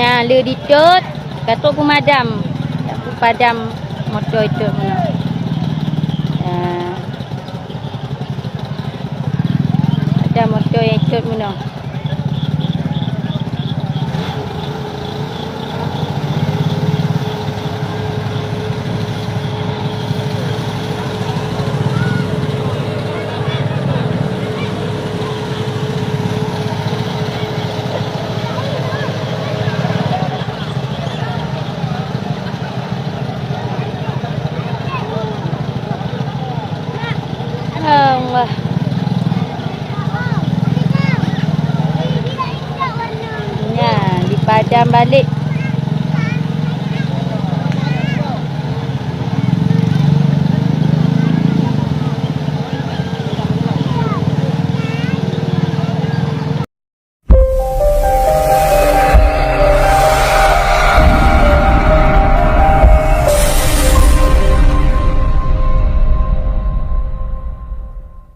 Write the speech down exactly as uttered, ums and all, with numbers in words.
Nyan le ditot, ka trok peumadam. Ka peupadam moto itot meunoe. Ya. Padam moto nyang itot meunoe. Allah. Nyan, dipadam balek.